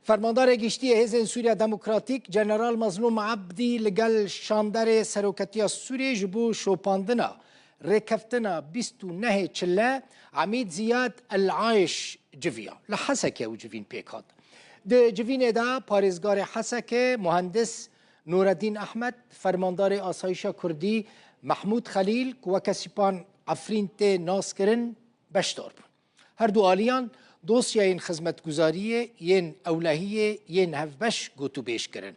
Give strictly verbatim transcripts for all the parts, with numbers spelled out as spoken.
Fermandarê Giştî yê Hêzên Sûriya Demokratîk, General Mezlûm Ebdî, li gel şanderê Seroketiya Sûriyê ji bo şopandina rêkeftina bîst û nehê Çile, Emîd Ziyad El Ayş civiya. Li Hesekê ew civîn pêk hat. Di civînê de parêzgarê Hesekê, muhendis Nureddîn Ehmed, fermandarê Asayişa Kurdî Mehmûd Xelîl, ku weke Sîpan Efrîn tê naskirin, beşdar bûn. Her du aliyan dosyayên xizmetguzariyê yên ewlehiyê yên hevbeş gotûbêj kirin.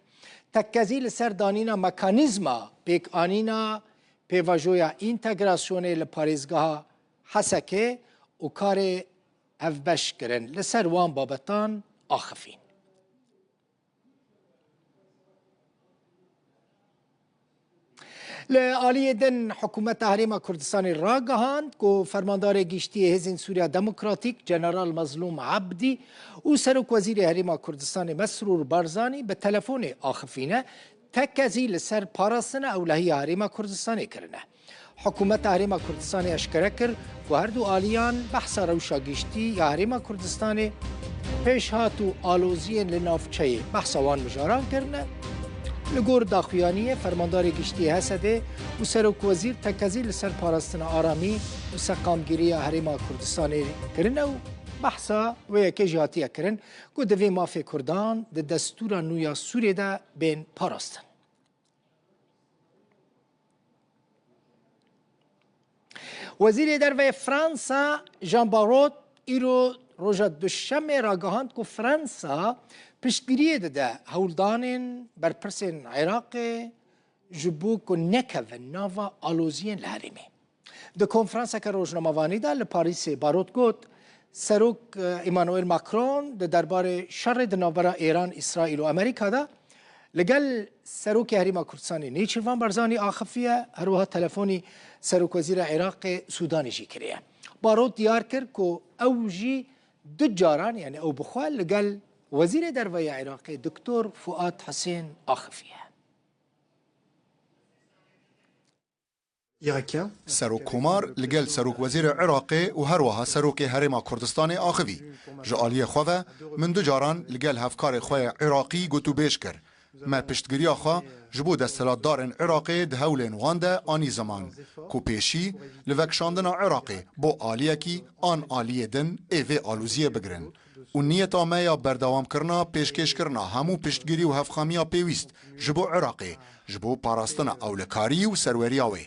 Tekkezî li ser danîna mekanîzma pêkanîna pêvajoya întegrasyonê li parêzgeha Hesekê û karê hevbeş kirin li ser wan babetan axifîn. Li aliyê din, Hikûmeta Herêma Kurdistanê ragihand ku Fermandarê Giştî yê Hêzên Sûriya Demokratîk, General Mezlûm Ebdî û Serokwezîrê Herêma Kurdistanê Mesrûr Barzanî bi telefonê axifîne, tekezî li ser parastina ewlehiya Herêma Kurdistanê kirine. Hikûmeta Herêma Kurdistanê eşkere kir ku her du aliyan behsa rewşa giştî ya Herêma Kurdistanê, pêşhat û aloziyên li navçeyê, behsa wan mijaran kirine. Li gor daxuyaniyê, Fermandarê Giştî yê Hesedê û Serokwezîr tekezî li ser parastina aramî û seqamgiriya Herêma Kurdistanê kirine û behsa wê yekê jî hatiye kirin ku divê mafê Kurdan di destûra nû ya Sûriyê de bên parastin. Wezîrê Derve yê Fransa Jean Barrot îro roja Duşemê ragihand ku Fransa piştgiriyê dide hewldanên berpirsên Iraqê ji bo ku nekevin nava aloziyên li herêmê. Di konferanseke rojnamevanî de li Parîsê Barrot got, Serok, e, Emmanuel Macron di derbarê şerê di navbera Êran, Îsraîl û Amerîka de li gel Serokê Herêma Kurdistanê Nêçîrvan Barzanî axifiye, her wiha telefonî Serokwezîra Iraqê Sûdanê jî kiriye. Barrot diyar kir ku ew jî du caran, yani ew bi xwe li gel Wezîrê Derve ya Iraqê Doktor Fuat Husên axifiye. Serokkomar li gel Serokwezîrê Iraqê û her wiha Serokê Herêma Kurdistanê axivî. Ji aliyê xwe ve min du caran li gel hevkarê xwe yê Iraqî gotûbêj kir. Me piştgiriya xwe ji bo desthilatdarên Iraqê di hewlên wan de anî ziman ku pêşî li vekişandina Iraqê bo aliyekî an aliyê din ê vê aloziyê bigirin. Û niyeta me ya berdewamkirina pêşkêşkirina hemû piştgirî û hevxamiya pêwîst ji bo Iraqê, ji bo parastina ewlekarî û serweriya wê.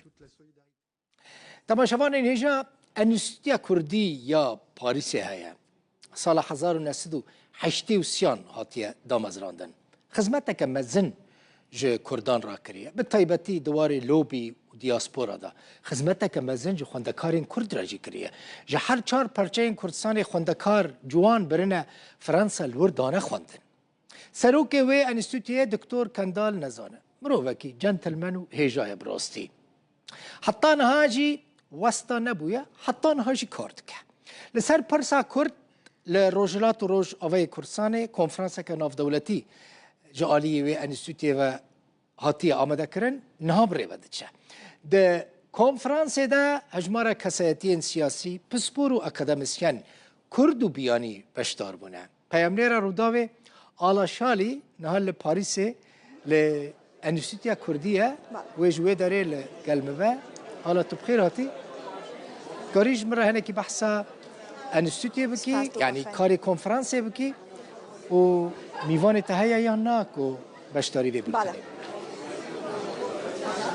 Temaşevanên hêja, Enstîtuya Kurdî ya Parîsê heye. Sala hezar û neh sed û heştê û sê an hatiye damezrandin. Xizmeteke mezin ji Kurdan re kiriye. Bi taybetî di warê lobî û diaspora de xizmeteke mezin ji xwendekarên Kurd re jî kiriye. Ji her çar perçeyên Kurdistanê xwendekar ciwan birine Fransa li wir dane xwendin. Serokê wê enstîtuyê Doktor Kendal Nezan e. Mirovekî gentleman û hêja ye bi rastî. Heta niha jî westa nebûye, heta niha jî kar dike. Li ser pirsa Kurd li Rojhilat û Rojavayê Kurdistanê konferanseke navdewletî ji aliyê wê enstîtuyê ve hatiye amadekirin, niha bi rê ve diçe. Di konferansê de hejmara kesayetiyên siyasî, pispor û akademisyen Kurd û biyanî beşdar bûne. Peyamnêra Rûdawê Ala Şalî niha li Parîsê li Enstîtuya Kurdî ye. Bale. Wê ji wê derê li gel min be. Ala, tu bi xêr hatî. Karî ji min re hinekî behsa enstîtuyê bikî, Spas, tu yanî xêr. Karê konferansê bikî û mîvanê te heye yan na ku beşdarî vê Bale. Bultenê bike?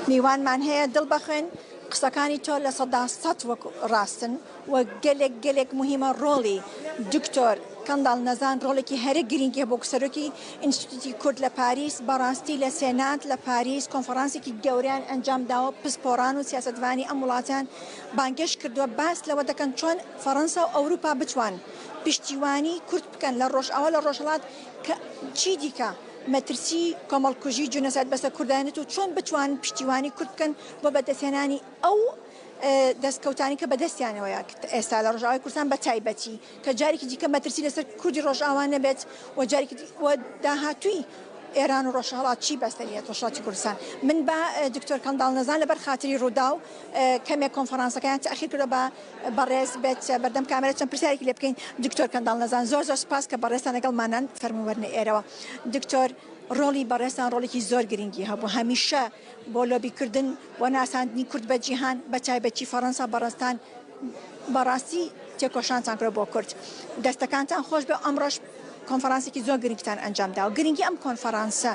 Mîwanman heye, Dilbexwên. قسەکانی تۆ لە سەدا سەد وەک ڕاستن و گەلێک، گەلێک مهمە ڕۆڵی دکتۆر کەنداڵ نەزان ڕۆڵێکی هەرە گرنگی هەبوو کە سەرۆکی ئینستیتوتی کورد لە پاریس بەڕاستی لە سێنات لە پاریس کۆنفرانسێکی گەوریان ئەنجام داوە، پسپۆڕان و سیاسەتوانی ئەم وڵاتان بانگێش کردووە، باس لەوە دەکەن چۆن فەڕەنسا و ئەوروپا بتوان پشتیوانی کورد بکەن لە ڕۆژئاوا، لە ڕۆژهەڵات کە چی دیکە مەترسی کۆمەڵکوژی جونەسایت بەسەر کوردایەنێت و چۆن بتوانن پشتیوانی کورد بکەن بۆ بەدەستهێنانی ئەو، ئە، دەستکەوتانی کە بەدەستیانەوەیە ئێستا لە ڕۆژاوای کوردستان بە تایبەتی، کە جارێکی دیکە مەترسی لەسەر کوردی ڕۆژاوا نەبێت و جارێکی دی-، و داهاتووی ئێران و ڕۆژهەڵات چی بەستەریە ڕۆژهەڵاتی کوردستان؟ من بە، ئە، دکتۆر کەنداڵ نەزان لەبەر خاتری ڕووداو، ئە، کەمێک کۆنفرانسەکەیان تەخیر کردەوە، بە بەڕێز بێت بەردەم کامێرە چەند پرسیارێکی لێ بکەین. دکتۆر کەنداڵ نەزان، زۆر زۆر سپاس کە بەڕێزتان لەگەڵمانن، فەرموو وەرنە ئێرەوە. دکتۆر، ڕۆڵی بەڕێزتان ڕۆڵێکی زۆر گرنگی هەبوو هەمیشە بۆ لۆبیکردن، بۆ ناساندنی کورد بە جیهان، بە تایبەتی فەڕەنسا. بەڕێزتان بەڕاستی تێکۆشانتان کرد بۆ کورد. دەستەکانتان خۆش بێ. ئەمڕۆش کۆنفرانسێکی زۆر گرنگتان ئەنجام دا و گرنگی ئەم کۆنفرانسە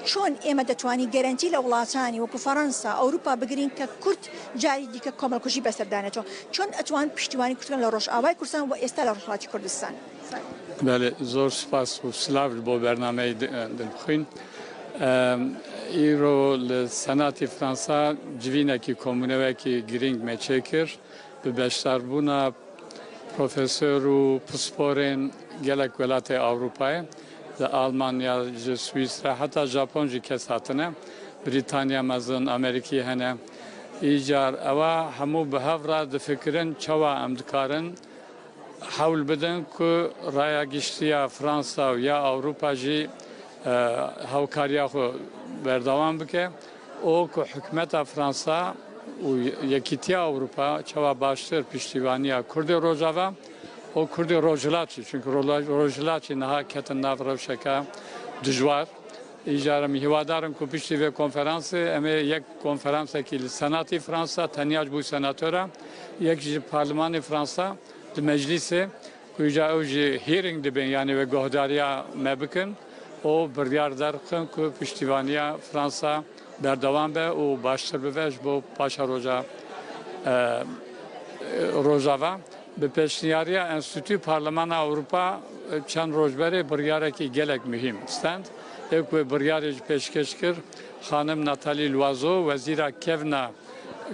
چۆن ئێمە دەتوانین گەرەنتی لە وڵاتانی وەکو فەڕەنسا، ئەوروپا بگرین کە کورد جاری دیکە کۆمەڵکوژی بەسەردانێتەوە؟ چۆن ئەتوان پشتیوانی کوردەکان لە ڕۆژئاوای کوردستان و ئێستا لە ڕۆژهەڵاتی کوردستان؟ Belê, zor spas û silav ji bo bernameyê di-, din bixwîn. Em, îro li Senatê Fransa civînekî komûnewekî girîng me çêkir. Bi beşdarbûna profesor û pisporên gelek welatê Ewropayê, li Almanya, ji Swîsra, heta Japon jî kes hatine. Brîtanya mezin, Amerîkî hene. Îcar ewa hemû bi hev re difikirin çawa em dikarin hewl bidin ku raya giştî ya Fransa û ya Ewropa jî, e, hawkariya xwe berdewam bike û ku hikûmeta Fransa û Yekîtiya Ewropa çawa baştir piştîvaniya Kurdê Rojava û Kurdê Rojhilat jî, çunku Rola-, Rojhilat jî niha ketin nav rewşeke dijwar. Îcar em hîwadar in ku piştî vê konferansê em ê yek konferansekî li Senatê Fransa, tenya ji bo senatora, yek jî li Parlemanê Fransa, di meclîsê ku îca ew jî hearing dibin, yanî wê guhdariya me bikin û biryar derxin ku piştîvaniya Fransa berdewam be û baştir bibe ji bo paşeroja, e, Rojava. Bi pêşniyariya Enstîtûyê Parlemana Ewropa, e, çend roj berê biryarekî gelek muhîm stend. Ê ku wê biryarê jî pêşkêş kir, xanim Nathalie Loiseau, wezîra kevna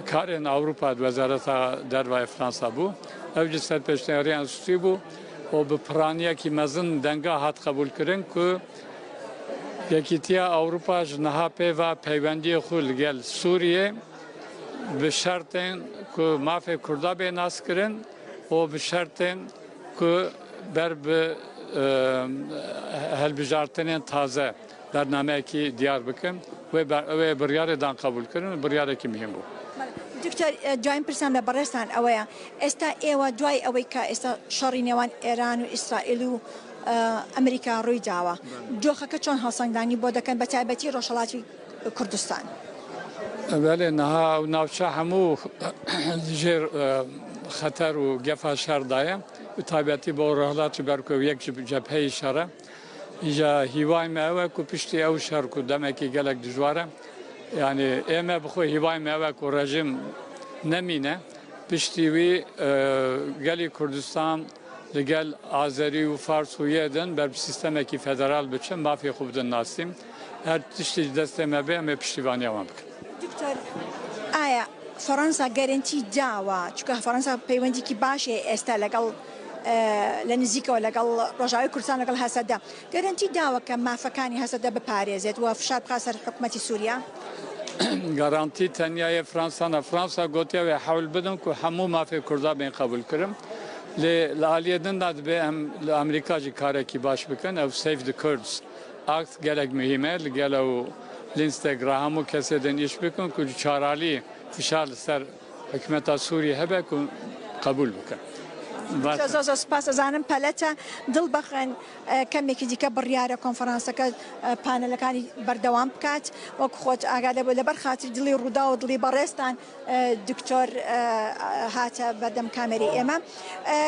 karên Ewropa di Wezareta Derve ya Fransa bû. Ew jî ser pêşniyariya Enstîtûyê bû û bi piraniyekî mezin denga hat qebûlkirin ku Yekîtiya Ewropa ji niha pê ve peywendiyê xwe li gel Sûriyê bi şertên ku mafê Kurda bê naskirin û bi şertên ku ber bi, e, helbijartinên taze bernameyekî diyar bikin. Wê ber-, wê biryarê dan qebûlkirin, biryarekî muhîm bû. دکتۆر، دوایین پرسیارم لە بەڕێزتان ئەوەیە، ئێستا ئێوە دوای ئەوەی کە ئێستا شەڕی نێوان ئێران و ئیسرائیل و، ئە، ئەمریکا ڕووی داوە، دۆخەکە چۆن هەڵسەنگدانی بۆ دەکەن، بە تایبەتی ڕۆژهەڵاتی کوردستان؟ Belê, niha ew navçe hemû li jêr, e, xeter û gefa şer daye. Bi taybetî bo rojhilat ji ber ku yek ji cepheyê şer e. Îja hîvayê me ew e ku piştî ew şer ku demekî gelek dijwar e, yanî ê me bi xwe hîvayê me ew e ku rejîm nemîne. Piştî wî, e, gelî Kurdistan li gel Azerî û Fars û yê din ber bi sîstemekî federal biçin, mafê xwe bidin nasîn. Her tiştî ji destê me bê, em ê piştîvaniya wan bikin. دکتۆر، ئایا فەڕەنسا گەرەنتی داوە، چونکە فەڕەنسا پەیوەندیکی باشی ئێستا لەگەڵ، ئە، لە نزیکەوە لەگەڵ ڕۆژاوای کوردستان، لەگەڵ هەسەدە، گەرەنتی داوە کە مافەکانی هەسەدە بپارێزێت و فشار بخا سەر حکومەتی سووریا؟ Garantî tenya yê Fransa ne. Fransa gotiye wê hewl bidin ku hemû mafê Kurda bên qebûlkirin. Lê li aliyê din de dibê em li Amerîka jî karekî baş bikin. Ew Save the Kurds Act gelek muhîm e. Li gel ew Lindsey Graham û kesê din îş bikin ku ji çaralî fişar li ser hikûmeta Sûriyê hebe ku qebûl bikin. زۆر زۆر سپاس. ئەزانم پەلەتە، دڵ بەخێن، ئە، کەمێکی دیکە بڕیارە کۆنفرانسەکە، ئە، پانەلەکانی بەردەوام بکات. وەک خۆت ئاگادە بوو، لەبەر خاتری دڵی ڕوودا و دڵی بەڕێستان، ئە، دکتۆر، ئە، هاتە بەردەم کامێری ئێمە. ئە،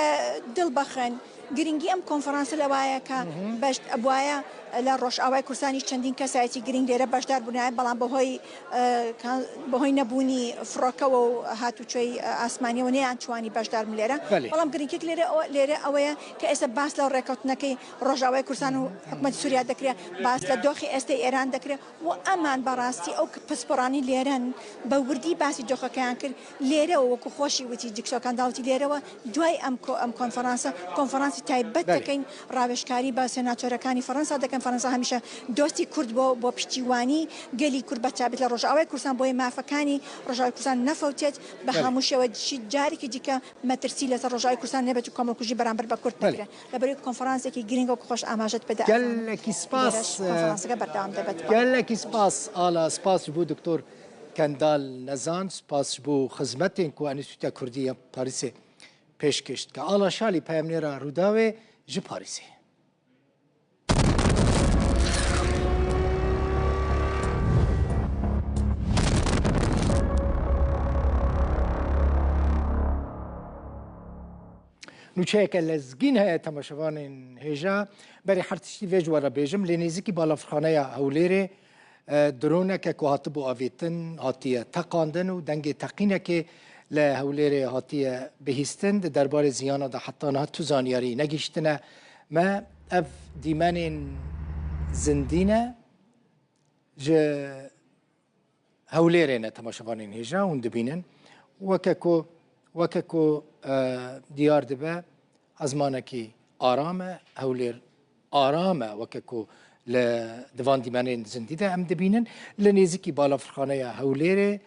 دڵ بەخێن، گرنگی ئەم کۆنفرانسە لەوایە کە بەش بواە لە ڕۆژئاوای کوردستانی چەندین کەسایەتی گرنگ لێرە بەشدار بوونایە، بەڵام بەهۆی، ئە، کان-، بەهۆی نەبوونی فڕۆکەوە و هاتوچۆی، ئە، ئاسمانیەوە نەیان توانی بەشدار بن لێرە. بەڵێ. بەڵام گرنگیەک لێرە ئەوە، لێرە ئەوەیە کە ئێستا باس لە ڕێکەوتنەکەی ڕۆژاوای کوردستان و حکوومەتی سووریا دەکرێت، باس لە دۆخی ئێستای ئێران دەکرێت و ئەمان بەڕاستی ئەو پسپۆڕانی لێرەن بە وردی باسی دۆخەکەیان کرد. لێرەوە وەکو خۆشی وتی، دکتۆر کەنداڵ وتی، لێرەوە دوای ئەم کۆ-، ئەم کۆنفرانسە، کۆنفرانسی تایبەت دەکەین، ڕاوێژکاری بە سێناتۆرەکانی فەڕەنسا دەکەن. فەڕەنسا هەمیشە دۆستی کورد بۆ بۆ پشتیوانی گەلی کورد، بە تایبەت لە ڕۆژاوای کوردستان، بۆی مافەکانی ڕۆژاوای کوردستان نەفەوتێت بە هەموو شێوە، جارێکی دیکە مەترسی لەسەر ڕۆژاوای کوردستان نەبێت و کۆمەڵکوژی بەرامبەر بە کورد نەکرێت. لەبەرەوەی کۆنفرانسێکی گرنگ و خۆش ئاماژەت بدا. گەلێکی سپاس. کۆنفرانسەکە بەردەوام دەبێت. گەلێکی سپاس ئالا، سپاس ji bo Doktor Kendal Nezan, spas ji bo xizmetên ku Enstîtuya Kurdî ya Parîsê pêşkêş dike. Ala Şalî, peyamnêra Rûdawê ji Parîsê. Nûçeyeke lezgîn heye temaşevanên hêja. Berî her tiştî vê ji we re bêjim, lê nêzîkî balafirxaneya Hewlêrê, e, droneke ku hatibû avêtin, hatiye teqandin û dengê teqînekê li Hewlêrê hatiye bihîstin. Di derbarê ziyana de heta niha tu zanyarî negihîştine me. Ev dîmenên zindî ne, ji Hewlêrê ne temaşevanên hêja hûn dibînin. Weke ku, weke ku, e, diyar dibe, ezmanekî aram e, Hewlêr aram e, weke ku li, di van dîmenên zindî de em dibînin. Li nêzîkî balafirxaneya Hewlêrê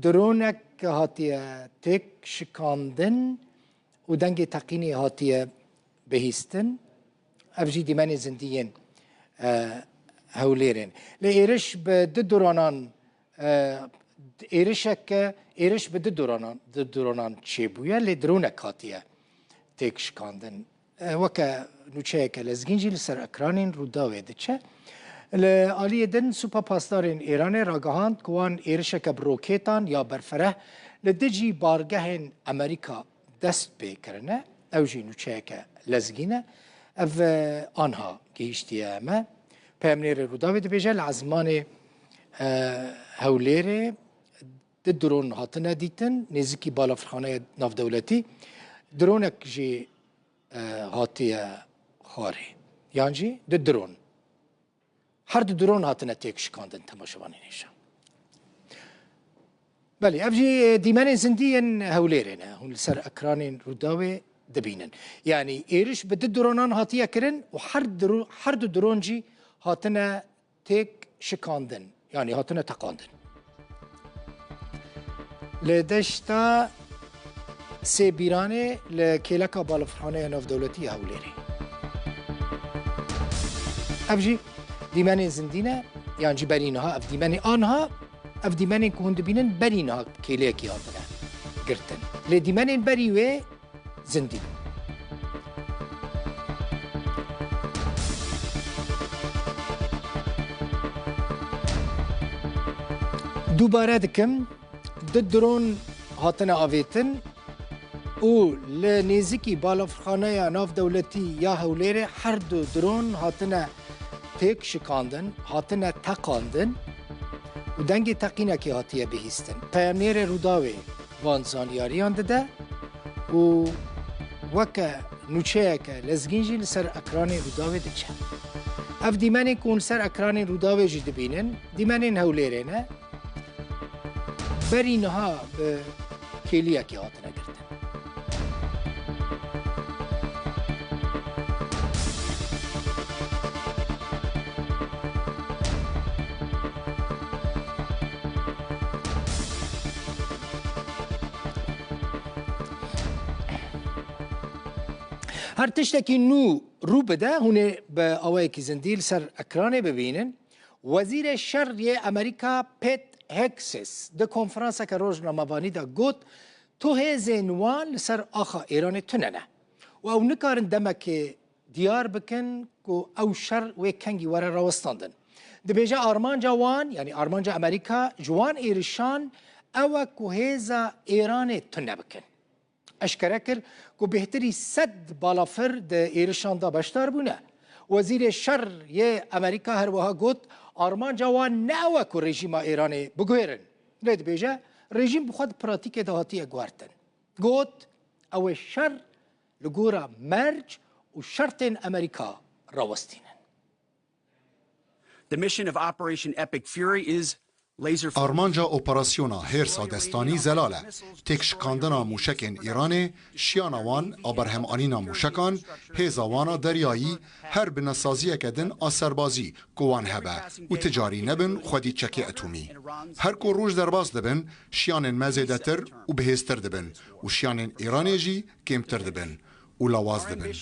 dronek hatiye têk şikandin û dengê teqînê hatiye bihîstin. Ev jî dîmenên zindî yên, e, Hewlêrê ne. Lê êriş bi du dronan, e, êrişeke, êriş bi du dronan, du dronan çêbûye, lê dronek hatiye têk şikandin. E, weke nûçeyeke lezgîn jî li ser ekranên Rûdawê diçe. Li aliyê din, Supa Pasdarên Îranê ragihand ku wan êrişeke bi rokêtan ya berfereh li dijî bargehên Amerîka dest pê kirine. Ew jî nûçeyeke lezgîn e. Ev, e, anha gihîştiye me. Peyamnêrê Rûdawê dibêje, li ezmanê, e, Hewlêrê du dron hatine dîtin, nêzîkî balafirxaneya navdewletî. Dronek jî, e, hatiye xwarê. Yan jî du dron. Her du dron hatine têk şikandin, temaşevanên hêja. Belê, ev jî, e, dîmenên zindî yên Hewlêrê ne. Hûn li ser ekranên Rûdawê dibînin. Yanî êriş bi du dronan hatiye kirin û her dro-, her du dron jî hatine têk şikandin, yanî hatine teqandin. Li deşta Sêbîranê li kêleka balafirxaneya navdewletî ya Hewlêrê. Ev jî dîmenên zindî ne, yan jî berî niha ev dîmenê aniha, ev dîmenên ku hûn dibînin berî niha kêliyekî hatine girtin. Lê dîmenên berî wê zindî bû. Dubare dikim, du dron hatine avêtin û li nêzîkî balafirxaneya navdewletî ya Hewlêrê her du dron hatine têk şikandin, hatine teqandin û dengê teqînekê hatiye bihîstin. Peyamnêrê Rûdawê van zanyariyan dide û weke nûçeyeke lezgîn jî li ser ekranê Rûdawê diçe. Ev dîmenên ku hûn li ser ekranên Rûdawê jî dibînin, dîmenên Hewlêrê ne. Berî niha bi kêliyekê hatine girtin. Her tiştekî nû rû bide, hûn ê bi awayekî zindî li ser ekranê bibînin. Wezîrê Şer yê Amerîka Pete Hegseth di konferanseke rojnamevanî de got, tu hêzên wan li ser axa Îranê tune ne û ew nikarin demekê diyar bikin ku ew şer wê kengî were rawestandin. Dibêje armanca wan, yanî armanca Amerîka ji wan êrişan ew e ku hêza Îranê tune bikin. Eşkere kir ku bêhtirî sed balafir di êrişan de beşdar bûne. Wezîrê Şer yê Amerîka her wiha got, armanca wan ne ew e ku rejîma Îranê biguhêrin. Lê dibêje, rejîm bi xwe di pratîkê de hatiye guhertin. Got, ew ê şer li gora merc û şertên Amerîka rawestînin. The mission of Operation Epic Fury is Armanca operasyona hêrsa destanî zelal e. Têkşikandina mûşekên Îranê, şiyana wan a berhemanîna mûşekan, hêza wan a deryayî, her binesaziyeke din a serbazî ku wan hebe û ti carî nebin xwedî çekê etomî. Her ku roj derbas dibin, şiyanên me zêdetir û bihêztir dibin û şiyanên Îranê jî kêmtir dibin û lawaz dibin.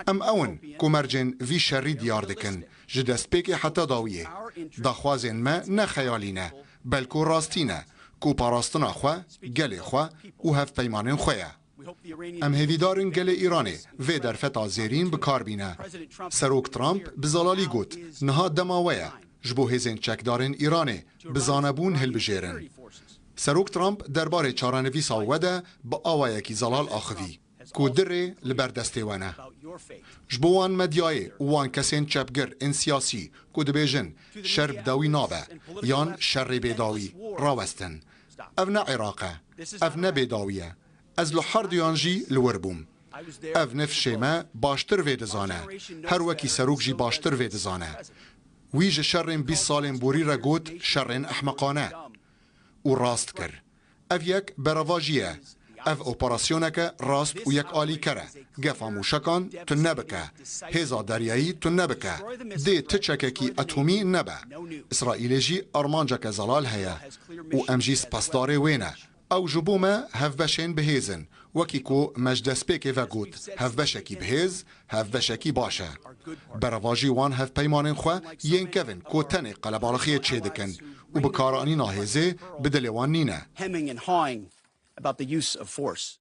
Em ew in ku mercên vî şerî diyar dikin, ji destpêkê heta dawiyê. Daxwazên me ne xeyalî ne, belku rastî ne, ku parastina xwe, gelê xwe û hevpeymanên xwe ye. Em hêvîdar in gelê Îranê vê derfeta zêrîn bi kar bîne. Serok Trump bi zelalî got, niha dema we ye ji bo hêzên çekdarên Îranê bi zanebûn hilbijêrin. Serok Trump derbarê çarenivîsa we de bi awayekî zelal axivî ku di rê li ber destê we ne. Ji bo wan medyayê û wan kesên çepgir ên siyasî ku dibêjin şer bi dawî nabe yan şerê bêdawî rawestin. Ev ne Iraq e. Ev ne bêdawî ye. Ez li herduyan jî li wir bûm. Ev nifşê me baştir vê dizane. Her wekî serok jî baştir vê dizane. Wî ji şerên bîst salên borî re got şerên ehmeqane. Û rast kir. Ev yek berevajî ye. Ev operasyoneke rast û yekalîker e. Gefa mûşekan tune bike. Hêza deryayî tune bike. Dê ti çekekî etomî nebe. Îsraîlê jî armanceke zelal heye û em jî spasdarê wê ne. Ew ji bo me hevbeşên bihêz in. Wekî ku me ji destpêkê ve got, hevbeşekî bihêz, hevbeşekî baş e. Berevajî wan hevpeymanên xwe yên kevin ku tenê qelebalixiyê çêdikin û bikaranîna hêzê bi dilê wan nîne. Hemming and hawing about the use of force.